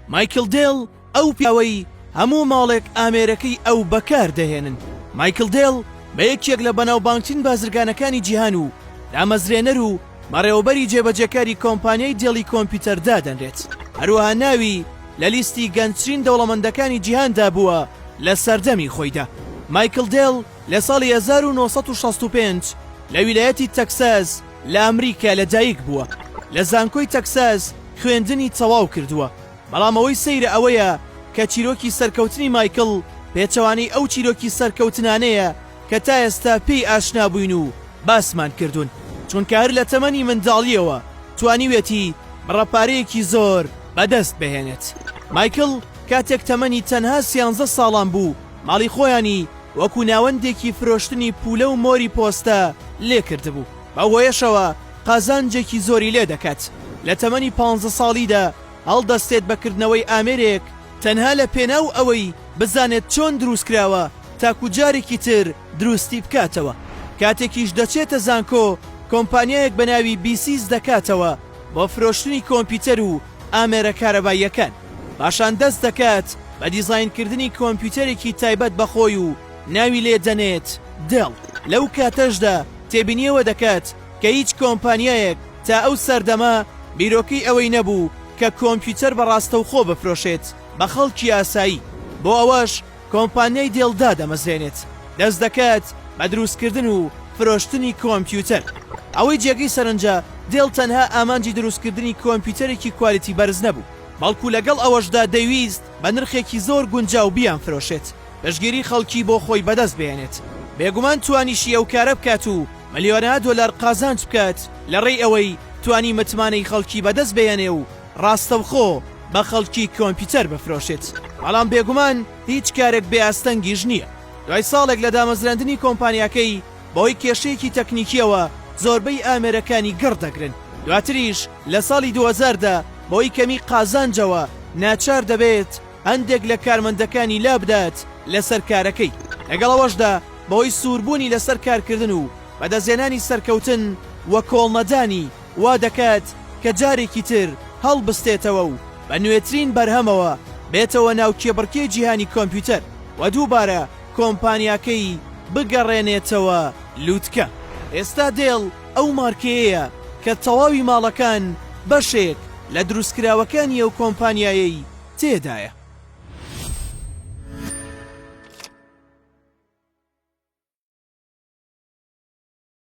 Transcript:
مایکل دێڵ ئەو پیاوەی هەموو ماڵێک ئامێرەکەی ئەو بەکار دەهێنن. مایکل دێڵ بە یەکێک لە بەناوبانگترین بازرگانەکانی جیهان و دامەزرێنەر و بەڕێوەبەری جێبەجێکاری کۆمپانیای دێڵی کۆمپیوتەر دادەنرێت. هەروەها ناوی لە لیستی گەنجترین دەوڵەمەندەکانی جیهاندا بووە لە سەردەمی خۆیدا. مایکل دێڵ لە ساڵی 1965 لە ویلایەتی تەکساس لە ئەمریکا لەدایک بووە. لە زانکۆی تەکساس خوێندنی تەواو کردووە. بەڵام ئەوەی سەیرە ئەوەیە کە چیرۆکی سەرکەوتنی مایکڵ پێچەوانەی ئەو چیرۆکی سەرکەوتنانەیە کە تا ئێستا پێی ئاشنا بووین و باسمان کردوون، چونکە هەر لە تەمەنی منداڵییەوە توانیویەتی بڕە پارەیەکی زۆر بەدەست بهێنێت. مایکڵ کاتێک تەمەنی تەنها سیانزە ساڵان بوو ماڵی خۆیانی وەکو ناوەندێکی فرۆشتنی پولە و مۆری پۆستە لێکردبوو، بەو هۆیەشەوە قازانجێکی زۆری لێدەکات. لە تەمەنی پانزە ساڵیدا هەڵدەستێت بە کردنەوەی ئامێرێک تەنها لە پێناو ئەوەی بزانێت چۆن دروستکراوە تاکو جارێکی تر دروستی بکاتەوە. کاتێکیش دەچێتە زانکۆ کۆمپانیایەک بە ناوی بیسیس دەکاتەوە بۆ فرۆشتنی کۆمپیوتەر و ئامێرە کارەباییەکان. پاشان دەست دەکات بە دیزاینکردنی کۆمپیوتەرێکی تایبەت بە خۆی و ناوی لێ دەنێت دێڵ. لەو کاتەشدا تێبینی ئەوە دەکات کە هیچ کۆمپانیایەک تا ئەو سەردەمە بیرۆکەی ئەوەی نەبوو کە کۆمپیوتەر بە ڕاستەوخۆ بفرۆشێت بە خەڵکی ئاسایی، بۆ ئەوەش کۆمپانیای دێڵ دادەمەزرێنێت، دەست دەکات بە دروستکردن و فرۆشتنی کۆمپیوتەر. ئەوەی جێگەی سەرنجە دێڵ تەنها ئامانجی دروستکردنی کۆمپیوتەرێکی کوالیتی بەرز نەبوو، بەڵکو لەگەڵ ئەوەشدا دەیویست بە نرخێکی زۆر گونجاو بیانفرۆشێت، پشتگیری خەڵکی بۆ خۆی بەدەست بهێنێت. بێگومان توانیشی ئەو کارە بکات و ملیۆنەها دۆلار قازانج بکات لە ڕێی ئەوەی توانی متمانەی خەڵکی بەدەست بهێنێ و ڕاستەوخۆ بە خەڵکی کۆمپیوتەر بفرۆشێت. بەڵام بێگومان هیچ کارێک بێ ئاستەنگیش نییە. دوای ساڵێک لە دامەزراندنی کۆمپانیاکەی بەهۆی کێشەیەکی تەکنیکییەوە زۆربەی ئامێرەکانی گڕ دەگرن. دواتریش لە ساڵی 2000 دا بەهۆی کەمی قازانجەوە ناچار دەبێت هەندێک لە کارمەندەکانی لابدات لەسەر کارەکەی، لەگەڵ ئەوەشدا بەهۆی سووربوونی لەسەر کارکردن و بەدەستهێنانی سەرکەوتن و کۆڵنەدانی وا دەکات کە جارێکی تر هەڵبستێتەوە و بە نوێترین بەرهەمەوە بێتەوە ناو کێبڕکێی جیهانی کۆمپیوتەر و دووبارە کۆمپانیاکەی بگەڕێنێتەوە لوتکە. ئێستا دێڵ ئەو مارکەیەیە کە تەواوی ماڵەکان بەشێک لە دروستکراوەکانی ئەو کۆمپانیایەی تێدایە.